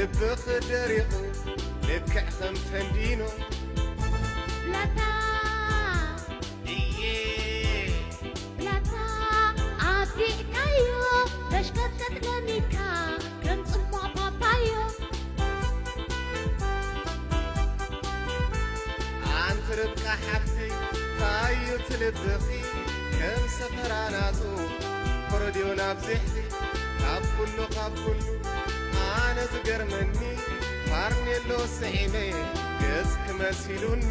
ልብኺ ደሪቑ ልክዕ ከም ተንዲኖ። ላታ እየ ላታ ኣብሊዕካዮ፣ ተሽቀጥቀጥ ለሚካ ከም ጽማቕ ፓፓዮ። ኣንቲ ርብቃ ሓፍቲ፣ ታዩ ትልብኺ ከም ሰፈራ ናጹ፣ ኮረድዮ ናብ ዝሕቲ። ካብ ኩሉ፣ ካብ ኩሉ ኣነ ዝገርመኒ፣ ፋርኔሎ ስዒመ ገጽኪ መሲሉኒ።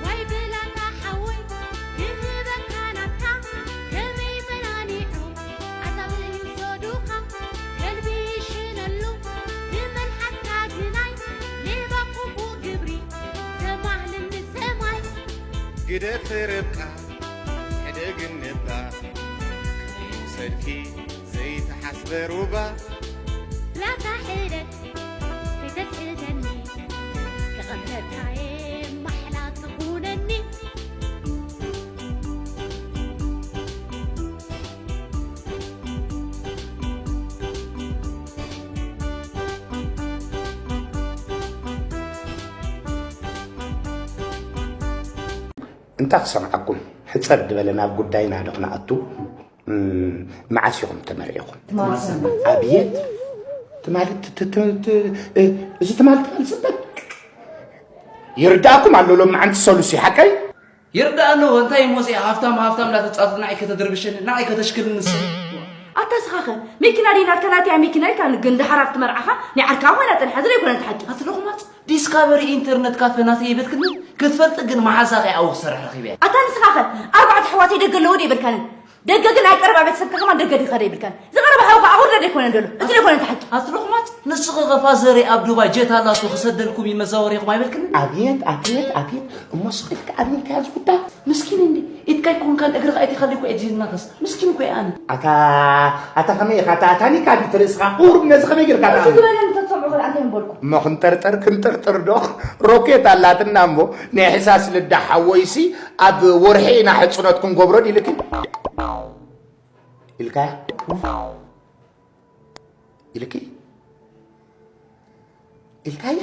ዋይ በላታ ሓወይ፣ ክህበካ ናትካ፣ ከመይ መናኒዑ፣ ኣዛብእ ይውሰዱኻ፣ ከልቢ ይሽነሉ፣ ብመልሓስካ ግናይ፣ ሌባ ክፉእ ግብሪ፣ ተማህልኒ ሰማይ። ግደፊ ርብቃ፣ ሕደግኒ እባ፣ ከመይ ይውሰድኪ ዘይተሓስበ ሩባ። ላታ ሕደግ፣ ከይተስሕተኒ፣ ክቐትለካ'የ ማሕላ ትኹነኒ። እንታ ክሰምዓኩም፣ ሕጽር ዝበለ ናብ ጉዳይና ዶ ክነኣቱ? እም፣ መዓስ ኢኹም ተመርዒኹም? ትማል ሰንበት። ኣብየት? ትማል ት-፣ ት-፣ ት-፣ ት-፣ እ፣ እዚ ትማል፣ ትማል ሰንበት? ይርዳእኩም ኣሎ ሎሚ ዓንቲ ሰሉሲ፣ ሓቀይ? ይርዳእ ኣለዎ፣ እንታይ እሞ እዚኣ ሃፍታም፣ ሃፍታም እንዳተጻወትኩ ንዓይ ከተድርብሸኒ፣ ንዓይ ከተሽክልኒ ንስኺ። ኣታ ስኻኸ፣ መኪና ደይ ናትካ ናተይ መኪና ኢልካ፣ ግን ደሓር ኣብቲ መርዓኻ ናይ ዓርካ ኮይና ጸኒሓ፣ እዚ ደይኮነ እቲ ሓቂ? ኣቲ ሎቕማጽ፣ ዲስካቨሪ ኢንተርነት ካፈ ናተይ ይበልክኒ፣ ክትፈልጢ ግን መሓዛኺ ኣብኡ ክሰርሕ ረኺበያ። ኣታ ንስኻኸ፣ ኣርባዕተ ኣሕዋተይ ደገ ኣለዎ ዶ ይበልካኒ? ደገ ግን ናይ ቀረባ ቤተሰብካ ከማን ደገ ዲኻ ዶ ይብልካኒ? ዝቐረበ ሓውካ ኣውርደ ደይኮነ ደሎ፣ እቲ ደይኮነ እቲ ሓቂ? ኣቲ ሎቕማጽ፣ ንስኺ ኸ ፋዘረይ ኣብ ዱባይ ጀት ኣላቶ ክሰደልኩም እዩ መዛወሪኹም ኣይበልክኒ? ኣብየት፣ ኣብየት፣ ኣብየት። እሞ ስኺ ኢልካ ኣሚንካያ ዝጉዳይ? ምስኪን እንዲ፣ ኢድካ ኣይኮንካን እግርኻ ኣይትኸሊ እኮ እየ ዝናኸስ። ምስኪን እኮ እየ ኣነ። ኣታ፣ ኣታ ከመይ ኢኻ? ኣታ፣ ኣታ ኒካ ቢት ርእስኻ ቁሩብ ነዚ ከመይ ጌርካ እሱ ትኣምን? ዝበለ እንተትሰምዑ ኸል ኣንተ ይንበልኩ። እሞ ክንጠርጠር፣ ክንጥርጥር ዶ? ሮኬት ኣላትና እሞ፣ ናይ ሕሳስ ልዳ ሓወይሲ፣ ኣብ ወርሒ ኢና ሕጽኖት ክንገብሮ ዲልኪ? ኢልካያ? ኢልኪ? ኢልካያ?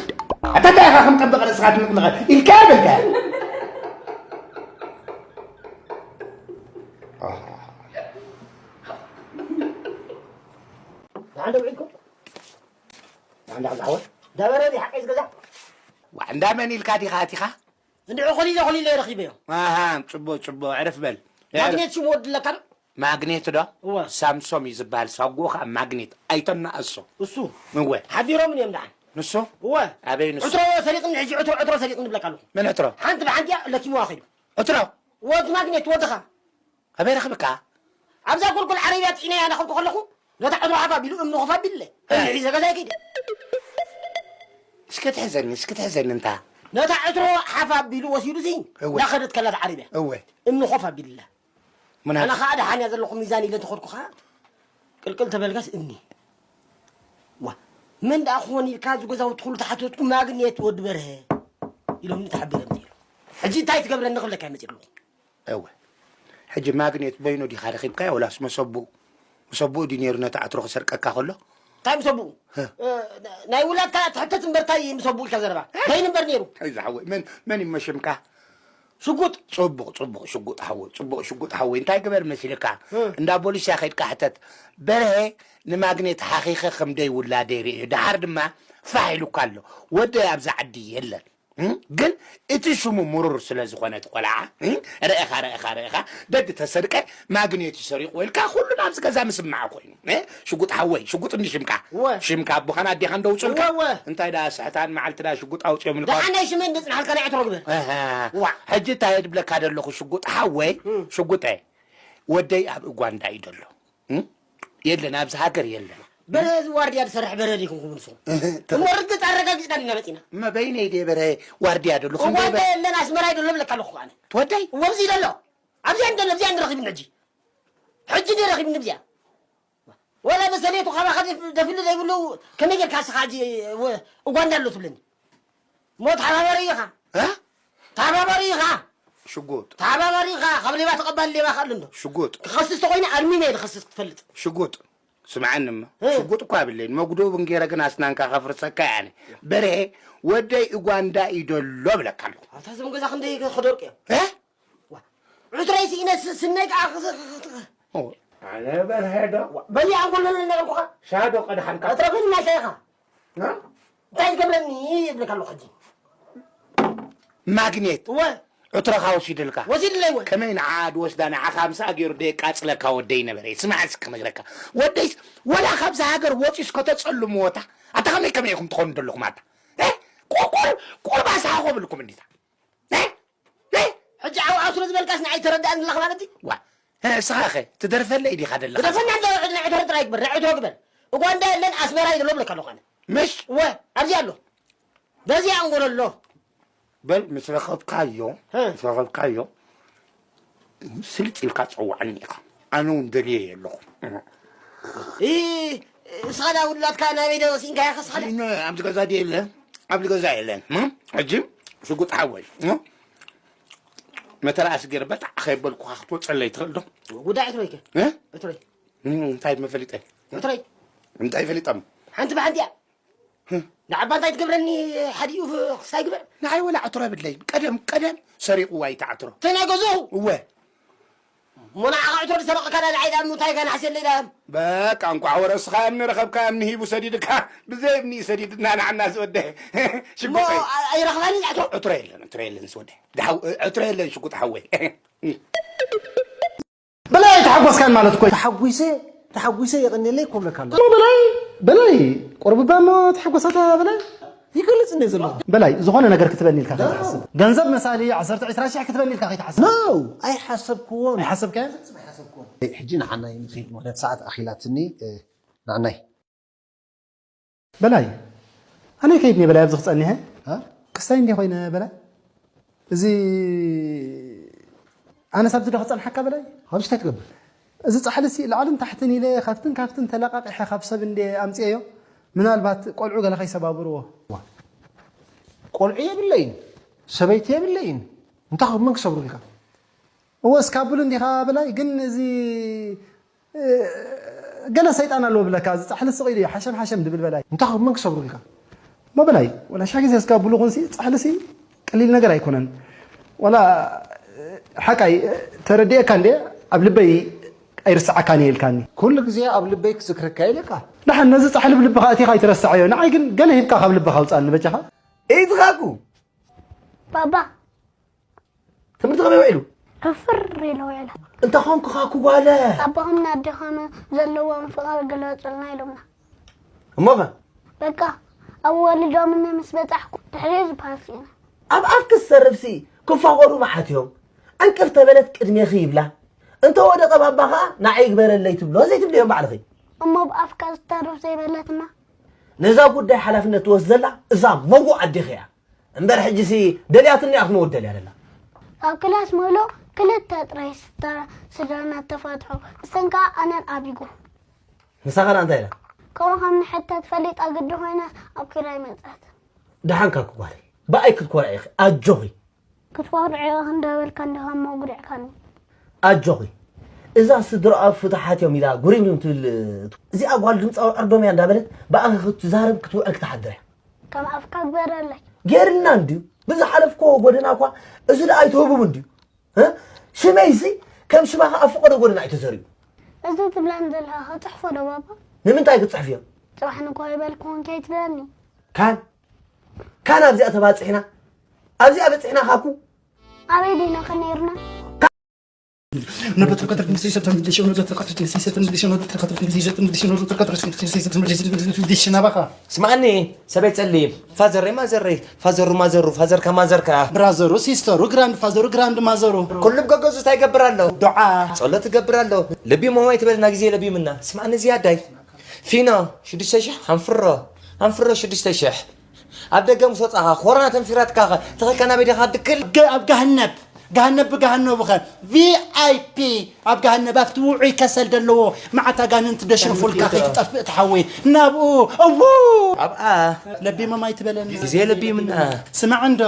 ኣታ እንታይ ኢኻ ከም ጠበቐ ርእስኻ ትንቕንቐ? ኢልካያ በልካያ? ኣሃ። ደሓን ዶ ውዒልኩም? ደሓን ደሓን ዝሓወት? ዳበረ ድዩ ሓቀይ ዝገዛ? ዋ፣ እንዳ መን ኢልካ ዲኻ ኣቲኻ? እንድዒ ኮሊለ ኮሊለ ረኺበዮ። ኣሃ፣ ጽቡቕ፣ ጽቡቕ፣ ዕረፍ በል። ማግኔት ሽም ወዲ ኣለካ ዶ? ማግኔት ዶ? እወ። ሳምሶም እዩ ዝበሃል፣ ሳጉኡ ኸዓ ማግኔት፣ ኣይተናእሶ። እሱ? እወ። ሓቢሮም እዮም ደሓን። ንሱ? እወ። ኣበይ ንሱ? ዕትሮ ሰሪቕኒ፣ ሕጂ ዕትሮ፣ ዕትሮ ሰሪቕኒ እብለካ ኣለኹ። መን ዕትሮ? ሓንቲ ብሓንቲ እያ ለኪምዋ ኸይዱ። ዕትሮ? ወዲ ማግኔት፣ ወድኻ። ኣበይ ረኺብካ? ኣብዛ ጎልጎል ዓረብያ ጽዒነያ እናኸድኩ ከለኹ፣ ነታ ዕትሮ ሓፍ ኣቢሉ እምኒ ኮፍ ኣቢሉለይ። እምኒ ሒዘ ገዛይ ከይደ። እስከ ትሕዘኒ፣ እስከ ትሕዘኒ እንታ። ነታ ዕትሮ ሓፍ ኣቢሉ ወሲዱሲ፣ እወ። እናኸደት ከላ እታ ዓረብያ። እወ። እምኒ ኮፍ ኣቢሉላ። ምናት-? ኣነ ኸዓ ደሓን እያ ዘለኹ ሚዛን ኢለ እንተኸድኩ ኸዓ፣ ቅልቅል ተበልካስ እምኒ። ዋ፣ መን ደኣ ክኾን ኢልካ፣ እዚ ገዛውቲ ኩሉ ተሓተትኩ፣ ማግኔት ወዲ በርሀ ኢሎምኒ ተሓቢረ መፂኡ። ሕጂ እንታይ ትገብረኒ ክብለካ እየ መፂኡ ኣለኹ። እወ። ሕጂ ማግኔት በይኑ ዲኻ ረኺብካዮ ወላስ መሰብኡ? መሰብኡ ድዩ ነይሩ ነቲ ዕትሮ ክሰርቀካ ከሎ? እንታይ መሰብኡ? እ፣ ናይ ውላድካ ትሕተት እምበር እንታይ መሰብኡ ኢልካ ዘረባ? በይኑ እምበር ነይሩ። እንታይ ዝሓወይ? መን፣ መን እዩ ሽምካ? ሽጉጥ። ጽቡቕ፣ ጽቡቕ ሽጉጥ ሓወይ፣ ጽቡቕ ሽጉጥ ሓወይ። እንታይ ግበር መሲልካ? እ። እንዳ ቦሊስ እያ ከይድካ ሕተት። በርሄ ንማግኔት ሓኺኸ ከም ደይ ውላደይ ርእዩ። ደሓር ድማ ፋሕ ኢሉካ ኣሎ። ወደይ ኣብዚ ዓዲ የለን። እም? ግን እቲ ሽሙ ምሩር ስለ ዝኾነ እቲ ቆልዓ፣ እም? ርኢኻ፣ ርኢኻ፣ ርኢኻ፣ ደድ ተሰርቀ ማግኔት እዩ ሰሪቑ ኢልካ ኩሉ ናብዚ ገዛ ምስማዕ ኮይኑ። እ? ሽጉጥ ሓወይ፣ ሽጉጥ እንዲ ሽምካ። እወ። ሽምካ ኣቦኻን ኣዴኻን ደውጹልካ? እወ፣ እወ። እንታይ ደኣ ስሕታን መዓልቲ ደኣ ሽጉጥ ኣውጺኦምልካ? ደሓን ናይ ሽመይ እንዲ ጽናሕልካ ናይ ዕትሮ ግበር። ኣሃ። ዋ። ሕጂ እንታይ እየ ድብለካ ደለኹ ሽጉጥ ሓወይ? እም። ሽጉጠ፣ ወደይ ኣብ ኡጋንዳ እዩ ደሎ። እም? የለን፣ ኣብዚ ሃገር የለን። በረ እዚ ዋርድያ ዝሰርሕ በረ ዲኹም ንስኹም? እህ፣ ተ- እሞ ርግጽ ኣረጋጊጽና ዲና መጺና። እመ በይነይ ድየ በረ ዋርድያ ደሎ? ክንደይ እዋንዳ በረ? የለን፣ ኣስመራ እዩ ደሎ ብለካ ኣለኹ ኣነ። ትወደይ? እወ፣ ኣብዚ ደሎ። ኣብዚኣ እንደሎ፣ ኣብዚኣ እንረኺብኒ ሕጂ። ሕጂ ድየ ረኺብኒ ኣብዚኣ። ወላ መሰልየቱ ካባኻ ደፍ-፣ ደፍሊ ዘይብሉ ከመይ ጌርካ እስኻ ሕጂ ወ-፣ ኡጋንዳ ኣሎ ትብለኒ? እሞ ተሓባባሪ ኢኻ። እ? ተሓባባሪ ኢኻ። ሽጉጥ። ተሓባባሪ ኢኻ። ካብ ሌባ ተቐባሊ ሌባ ከ ኣሎ እንዶ? ሽጉጥ። ክኸስስ ተኾይነ ኣድሚመ እየ ዝኸስስ ክትፈልጥ። ሽጉጥ። ስምዓኒ እሞ፣ እ። ሽጉጥ እኳ የብለይን። መጉዶ እውን ገይረ ግን ኣስናንካ ከፍርሰካ እየ ኣነ። በርሄ፣ ወደይ ኡጋንዳ እዩ ደሎ እብለካ ኣለኹ። ኣታ እዞም ገዛ ክንደይ ከደርቅ እዮም? እ? ዋ፣ ዕትረይ ስኢነ ስ-፣ ስነይ ከዓ ክስ-፣ ክስ-፣ ክስ-፣ ኦ፣ ኣነ በርሄ ዶ? ዋ፣ በሊ ኣንጎለለ እናበልኩኻ። ሻዶ ቀድሓንካ። ዕትረ ግን እናሻይኻ። እ? እንታይ ትገብረኒ ይብለካ ኣለኹ ሕጂ። ማግኔት። እወ። ዕትሮኻ ወሲድልካ። ወሲድለይ እወ። ከመይ ንዓ ድወስዳ ንዓኻ ምስኣ ገይሩ ደየቃጽለካ ወደይ ነበረ። ስማዕ እስኪ ክነግረካ። ወደይስ ወላ ካብዛ ሃገር ወጺኡስ ከተጸልምዎ እታ። ኣታ ከመይ ከመይ ኢኹም ትኾኑ ዘለኹም ኣታ? እ? ቁ-፣ ቁር-፣ ቁርባስ ሃኾ ብልኩም እንዲታ። እ? እ? ሕጂ ዓው ዓው ስለ ዝበልካስ ንዓይ ተረዳእኒ ኣለኻ ማለት እዩ? ዋ፣ እ፣ እስኻ ኸ ትደርፈለይ ዲኻ ዘለኻ? ግደፈና እንዶ ናይ ዕትሮ ጥራይ ግበር፣ ናይ ዕትሮ ግበር። ኡጋንዳ የለን ኣስመራ እዩ ዘሎ ብለካ ኣለኹ ኣነ። ምሽ? እወ፣ ኣብዚ ኣሎ። በዚ ኣንጎሎ ኣሎ። በል ምስ ረኸብካዮ፣ እ። ምስ ረኸብካዮ ስልጥ ኢልካ ጸውዓኒ ኢኻ። ኣነ እውን ደልየ ኣለኹ። እ፣ እስኻ ዳ ውላድካ ናበይ ዶ ወሲንካዮ ከስኻ ዳ? ኣብዚ ገዛ ድየ የለን? ኣብዚ ገዛ የለን። እም? ሕጂ ሽጉጥ ሓወይ፣ እም? መተርኣስ ገይረ በጣዕ ከየበልኩኻ ክትወጸለይ ትኽእል ዶ? ጉዳይ ዕትሮይ ከ? እ? ዕትሮይ። እም፣ እንታይ መፈሊጠ? ዕትሮይ። እንታይ ፈሊጠም? ሓንቲ ብሓንቲ እያ። እም። ንዓባ እንታይ ትገብረኒ ሓዲኡ ክስታይ ግበር? ንዓይ ወላ ዕትሮ የብለይን። ቀደም፣ ቀደም ሰሪቑዋ እዩ እቲ ዕትሮ። እቲ ናይ ገዝኡ? እወ። እሞ ንዓኻ ዕትሮ ዝሰረቐካ ዳ ንዓይ ዳ ምንታይ ጋና ሓስየለይ ዳ? በቃ እንቋዕ ወረስኻ እምኒ ረኸብካ፣ እምኒ ሂቡ ሰዲድካ። ብዘይ እምኒ እዩ ሰዲድና ንዓና ዝወደ። እሞ ሽጉጠይ። ኣ-፣ ኣይረኽባን እዩ ዕትሮ? ዕትሮ የለን፣ ዕትሮ የለን ዝወደ። ድሓው-፣ ዕትሮ የለን ሽጉጥ ሓወይ። በላይ ኣይተሓጎስካን ማለት እኮ እዩ። ተሓጒሰ፣ ተሓጒሰ የቐንየለይ እኮ እብለካ ኣለኹ። እሞ በላይ፣ በላይ፣ ቁርብባ እሞ ተሓጎሳታ በላይ። ይገልጽ እንደ ዘለኹ። በላይ፣ ዝኾነ ነገር ክትበኒ ኢልካ ከይትሓስብ። ገንዘብ መሳሊ ዓሰርተ ዒስራ ሺሕ ክትበኒ ኢልካ ከይትሓስብ። ኖ፣ ኣይሓሰብክዎን። ኣይሓሰብካዮን? ፍጹም ኣይሓሰብክዎን። ሕጂ ንዓናይ ንኺድ፣ ምኽንያቱ ሰዓት ኣኺላትኒ፣ እ፣ ንዓናይ። በላይ፣ ኣነ ከይድኒ በላይ ኣብዚ ክጸኒሐ? እ? ክስታይ እንደ ኮይነ በላይ? እዚ ኣነስ ኣብዚ ዶ ክጸንሓካ በላይ? ኣብዚ እንታይ ትገብር? እዚ ጻሕሊ ሲ ላዕልን ታሕትን ኢለ ካብትን ካብትን ተለቃቂሐ ካብ ሰብ እንደ ኣምጽኤዮ፣ ምናልባት ቆልዑ ገለ ከይሰባብርዎ። ዋ። ቆልዑ የብለይን፣ ሰበይቲ የብለይን። እንታይ መን ክሰብሩልካ? እወ፣ እስካብ ብሉ እንዲኻ በላይ፣ ግን እዚ፣ እ፣ ገለ ሰይጣን ኣለዎ ብለካ፣ እዚ ጻሕሊ ስቕ ኢሉ እዩ ሓሸም ሓሸም ድብል በላይ። እንታይ መን ክሰብሩልካ? እሞ በላይ፣ ወላ ሻ ግዜ እስካብ ብሉ ኹንሲ፣ ጻሕልሲ ቀሊል ነገር ኣይኮነን። ወላ፣ እ፣ ሓቃይ፣ እ፣ ተረዲኤካ እንዴ፣ ኣብ ልበይ ኣይርስዓካን እየ ኢልካኒ። ኩሉ ግዜ ኣብ ልበይ ክዝክረካ ኢለካ። ደሓን ነዚ ጻሕሊ ብልብኻ ኣቲኻ ኣይትረስዓዮ። ንዓይ ግን ገለ ሂብካ ካብ ልብኻ ኣውጽኣኒ በጃኻ። ኢትኻኩ። ባባ። ትምህርቲ ከመይ ውዒሉ? ሕፍር ኢሉ ውዒሉ። እንተ ኾንኩ ኻኩ ጓለ። ኣቦኹም ናደኹም ዘለዎም ፍቕሪ ግለጹልና ኢሎምና። እሞኸ? በቃ፣ ኣብ ወሊዶምኒ ምስ በጻሕኩ ድሕሪኡ ዝበሃል ስኢነ። ኣብ ኣፍ ክዝተርፍሲ ክፋቐሩ መዓት እዮም። ዕንቅፍ ተበለት ቅድሜኺ ይብላ። እንተ ወደቐ ባባ ኸኣ ንዓይ ይግበረለይ ትብሎ ዘይትብልዮም ባዕልኺ። እሞ ብኣፍካ ዝተርፍ ዘይበለትማ? ነዛ ጉዳይ ሓላፍነት ትወስድ ዘላ እዛ መጎ ኣዴኺ እያ። እምበር ሕጂሲ ደልያትኒ እያ ክትመውት ደልያ ደላ። ኣብ ክላስ ሙሉእ ክልተ ጥራይ ስተ-፣ ስድራና ተፋትሑ። ንሰን ከኣ ኣነን ኣቢጉ። ንሳ ኸኣ እንታይ ኢላ? ከምኡ ከም ንሕተት ፈሊጣ ግዲ ኮይና ኣብ ኪራይ መጻት። ደሓንካ ክጓል። ብኣይ ክትኮርዒ ኢኺ። ኣጆኺ። ክትኮርዒ ኢኺ እንዳበልካ እንዲኻ እሞ ኣጉሪዕካኒ። ኣጆኺ። እዛ ስድራኣ ፍታሓት እዮም ኢላ ጉሪምሪም ትብል። እዚኣ ጓል ድምጻዊ ዕርዶም እያ እንዳበለት ብኣኺ ክትዛረብ ክትውዕል ክትሓድር እያ። ከም ኣፍካ ግበረለይ። ገይርልና እንድዩ። ብዝሓለፍክዎ ጎደና እኳ እዚ ደኣ ኣይትህቡም እንድዩ። እ? ሽመይሲ ከም ሽማኻ ኣብ ፍቐዶ ጎደና እዩ ተዘሪኡ። እዚ ትብለኒ ዘለኻ ክጽሕፎ ዶ ባባ? ንምንታይ ክጽሕፍዮ? ጽባሕ ንግሆ ይበልኩ እውን ከይትብለኒ። ካን? ካን ኣብዚኣ ተባጺሕና? ኣብዚኣ በጺሕና ካኩ? ኣበይ ዲና ከ ነይርና? ነበትር ቀትር ክንስይ ሰተን ዲሽ፣ ነበትር ቀትር ክንስይ ሰተን ዲሽ፣ ነበትር ቀትር ክንስይ ሰተን ዲሽ፣ ነበትር ቀትር ክንስይ ሰተን ዲሽ፣ ነበትር ቀትር ክንስይ ሰተን ዲሽ፣ ዲሽ ናባኻ። ስማዕኒ፣ ሰበይ ጸሊም፣ ፋዘረይ ማዘረይ፣ ፋዘሩ ማዘሩ፣ ፋዘርካ ማዘርካ። ብራዘሩ ሲስተሩ፣ ግራንድ ፋዘሩ ግራንድ ማዘሩ። ኩሉ ብገገዙ እንታይ ይገብር ኣሎ? ዱዓ። ጸሎት ይገብር ኣሎ። ለቢሞም ኣይትበልና ግዜ ለቢምና። ስማዕኒ ዝያዳይ። ፊኖ፣ ሽዱሽተ ሽሕ፣ ሃንፍሮ፣ ሃንፍሮ ሽዱሽተ ሽሕ። ኣብ ደገ ምስ ወጻኻ፣ ኮሮና ተንፊራትካ ኸ፣ ተኸልካ ናበይ ዲኻ ትድክል? ገ-፣ ኣብ ጋህነብ፣ ጋህነብ ብጋህነቡ ኸ፣ ቪ ኣይ ፒ ኣብ ጋህነብ፣ ኣብቲ ውዑይ ከሰል ዘለዎ መዓት ኣጋንንቲ ደሽርፉልካ ከይትጠፍእ ትሓወይ። ናብኡ፣ እዉ! ኣብኣ። ለቢሞም ኣይትበለኒ። ግዜ ለቢምና። ስማዕ እንዶ፣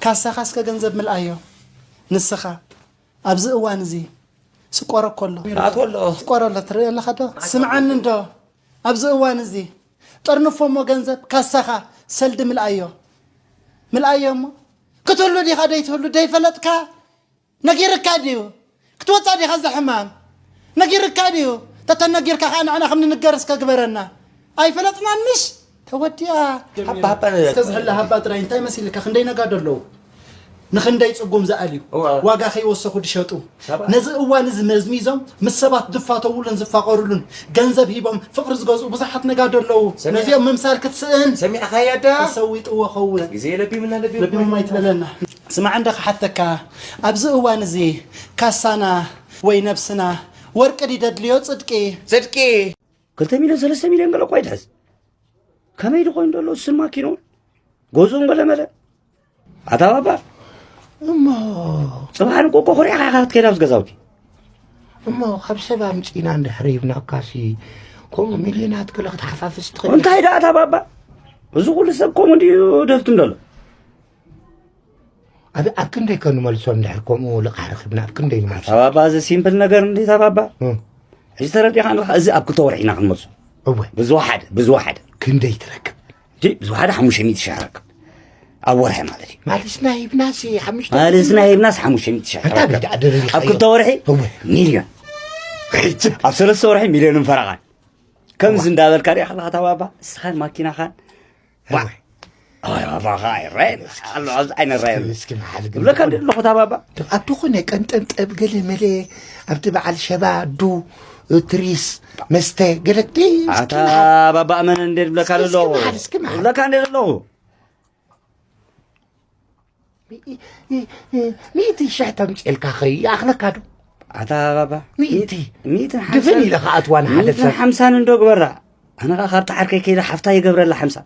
ካሳኻ እስከ ገንዘብ ምልኣዮ። ንስኻ፣ ኣብዚ እዋን እዚ፣ ስቆረ እኮ ኣሎ። ኣትወሎ። ስቆረ ኣሎ፣ ትርኢ ኣለኻ ዶ? ስምዓኒ እንዶ፣ ኣብዚ እዋን እዚ ጠርንፎ እሞ ገንዘብ ካሳኻ ሰልዲ ምልኣዮ። ምልኣዮ እሞ ክትህሉ ዲኻ ደይትህሉ ደይፈለጥካ? ነጊርካ ድዩ? ክትወጻ ዲኻ እዛ ሕማም? ነጊርካ ድዩ? ተተነጊርካ ኸዓ ንዓና ከም ንንገር እስከ ግበረና። ኣይፈለጥናን ምሽ? ተወዲኣ። ሃባ፣ ሃባ፣ እስከ ዝሕላ ሃባ ጥራይ እንታይ መሲልካ? ክንደይ ነጋዶ ኣለዉ? ንኽንደይ ጽጉም ዝኣልዩ? እዋ። ዋጋ ከይወሰኹ ድሸጡ? ሰባት። ነዚ እዋን እዚ መዝሚዞም ምስ ሰባት ዝፋተውሉን ዝፋቐሩሉን ገንዘብ ሂቦም ፍቕሪ ዝገዝኡ ብዙሓት ነጋዶ ኣለዉ። ሰሚዕ-፣ ነዚኦም ምምሳል ክትስእን ሰሚዕኻያ ዳ? ተሰዊጥዎ ኸውን። ግዜ ለቢምና፣ ለቢምና። ለቢሞም ኣይትበለና። ስማዕ እንደ ክሓተካ፣ ኣብዚ እዋን እዚ ካሳና ወይ ነብስና ወርቂ ድዩ ደድልዮ ጽድቂ? ጽድቂ። ክልተ ሚልዮን ሰለስተ ሚልዮን ገለ እኳ ይትሕዝ። ከመይ ድኾይኑ ደሎ እሱን ማኪንኡን ገዝኡን ገለ መለ። ኣታ ባባ። እሞ ጽባሕ ንቆቆ ኮሪዕኻ ኢኻ ክትከይድ ኣብዚ ገዛውቲ። እሞ ካብ ሰብ ኣምጺእና እንድሕር ሂብናካሲ ከምኡ ሚልዮናት ገለ ክትሓፋፍስ ትኽእል። እንታይ ደኣ ኣታ ባባ? እዚ ኩሉ ሰብ ከምኡ ድዩ ደፍትም ደሎ? ኣብ፣ ኣብ ክንደይ ከ ንመልሶ እንድሕር ከምኡ ልቓሕ ረኺብና ኣብ ክንደይ ንመልሶ? ኣታ ባባ፣ እዚ ሲምፕል ነገር እንዲ ኣታ ባባ። እም። ሕጂ ተረዲኻ ኣለኻ፣ እዚ ኣብ ክልተ ወርሒ ኢና ክንመልሶ። እወ። ብዝወሓደ፣ ብዝወሓደ። ክንደይ ትረክብ? እንዲ ብዝወሓደ ሓሙሽተ ሚእቲ ሺሕ ረክብ። ኣብ ወርሒ ማለት እዩ። ማለስና ሂብናሲ ሓሙሽተ ማለስና ሂብናስ ሓሙሽተ ሚእቲ ሺሕ ኣንታ ረክብ። ቤት ኣደረግኻ ኣብ ክልተ ወርሒ እወ። ሚልዮን። ሕጂ ኣብ ሰለስተ ወርሒ ሚልዮንን ፈረቓን። ከምዚ እዋ። እንዳበልካ ሪኢኻ ኣለኻ ኣታ ባባ፣ ንስኻን ማኪናኻን። ዋ። እወ። ኣይ፣ ኣባኻ ኣይረኣየን። ኣሎ፣ ኣብዚ ኣይንረኣየን። እስኪ መሓል ግን እብለካ እንደ ኣለኹ፣ ኣታ ባባ። ኣብ ዝኾነ ቀንጠብጠብ ገለ መለ፣ ኣብቲ በዓል ሸባ፣ ዱ፣ ትሪስ፣ መስተ፣ ገለ፣ እስኪ ኣታ መሓል። ባባ፣ ኣመነ እንደ እብለካ እስኪ፣ እስኪ ኣለኹ። መሓል፣ እስኪ መሓል። እብለካ እንደ ኣለኹ። ሚ-፣ ሚ-፣ ሚ-፣ ሚእቲ ሽሕ ተምፅኤልካ ኸ ይኣኽለካ ዶ? ኣታ ባባ፣ ሚእቲ። ሚእቲ፣ ሚእትን ድፍን ሓምሳን፣ ኢለ ክኣትዋ ንሓደ ሚእትን ሰብ። ሓምሳን እንዶ ግበራ። ኣነ ኸዓ ካብቲ ዓርከይ ከይደ ሓፍታ ይገብረላ ሓምሳ።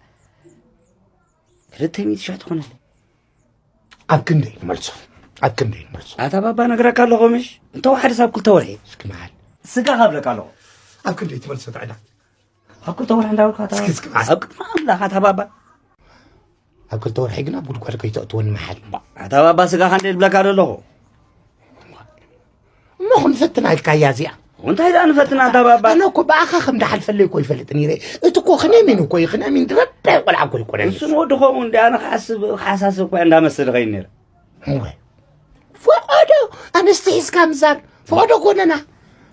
ክልተ ሚእቲ ሽሕ ትኾነለይ። ኣብ ክንደይ ንመልሶ? ኣብ ክንደይ ንመልሶ? ኣታ ባባ ነግረካ ኣለኹ ምሽ? እንተ ወሓደስ ኣብ ክልተ ወርሒ። እስኪ መሓል። ስጋ ካብለካ ኣለኹ። ኣብ ክንደይ ትመልሶ ታዕዳ? ኣብ ክልተ ወርሒ እንዳበልካ ኣታ እስኪ፣ እስኪ፣ ባባ። ኣብ ቅድሚ ኣምላኽ ኣታ ባባ። ኣብ ክልተ ወርሒ ግን ኣብ ጉድጓድ ከይተእትወኒ መሓል። ኣታ ባባ ስጋኻ እንደ ልብለካ ዘለኹ። እሞ ክንፈትና ኢልካያ እዚኣ። እንታይ ደኣ ንፈትና ኣታ ባባ? ኣነ እኮ ብኣኻ ከም ደሓልፈለይ እኮ ይፈልጥ ነይረ። እቲ እኮ ክነሚን እኮ እዩ፣ ክነሚን ዝረዳይ ቆልዓ እኮ ይኮነኒ። እሱ ንወዲ ከምኡ እንደ ኣነ ክሓስብ፣ ክሓሳስብ እኮ እንዳመሰለ ኸይድ ነይረ። እወ። ፈቐዶ ኣንስቲ ሒዝካ ምዛር፣ ፈቐዶ ጎደና፣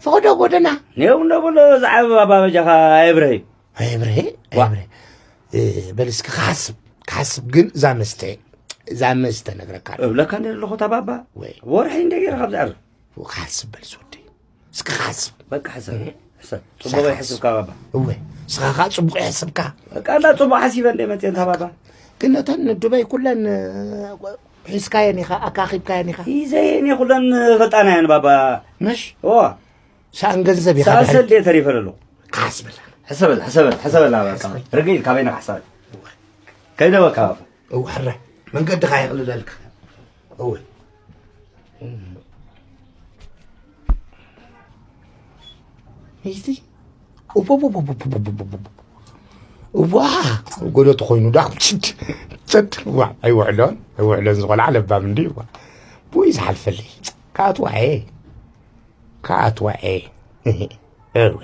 ፈቐዶ ጎደና። ኔው እንዶ በሎ ዝዓበባ ባበጃኻ ኣየብርሀ እዩ። ኣየብርሀ፣ ዋ። ኣየብርሀ። እ፣ በል እስኪ ክሓስብ፣ ክሓስብ ግን እዛ መስተ፣ እዛ መስተ ነግረካ ኣለኹ። እብለካ እንደ ዘለኹ እታ ባባ፣ ወይ። ወርሒ እንደ ገይረ ካብ ዝዓርፍ። ክሓስብ በል ዝወደይ። እስኪ ክሓስብ። በቃ ሕሰብ፣ እህ። ሕሰብ። ጽቡቕ ይሕስብካ ባባ። እወ፣ ንስኻ ኸዓ ጽቡቕ ይሕስብካ። በቃ እንዳ ጽቡቕ ሓሲበ እንደ መጽየ እንታ ባባ። ግን እተን ዱበይ ኩለን፣ እ፣ ሒዝካየን ኢኻ፣ ኣካኺብካየን ኢኻ። ሒዘየን እየ ኩለን ፈልጣናየን ባባ። ምሽ? እዋ። ሰኣን ገንዘብ ኢኻ ሰኣን ድሕሪ ሰልዲ እየ ተሪፈ ዘለኹ። ክሓስበላ። ሕሰበላ፣ ሕሰበላ፣ ሕሰበላ ባባ። ሕሰበላ። ርግእ ኢልካ በይንኻ ሕሰበላ። ከይደ በቃ ባባ። እወ፣ ሕረ። መንገድኻ የቕልለልካ። እወ። ሚስቲ? ኡቡቡቡቡቡቡቡቡ። እዋ፣ ጎዶ ተኾይኑ ዳ። ችድ፣ ችድ። እዋ፣ ኣይውዕሎን፣ ኣይውዕሎን ዝቖልዓ ለባም እንዲ። እዋ። ቡይ ዝሓልፈለይ። ካኣትዋ እየ። ካኣትዋ እየ። እወ።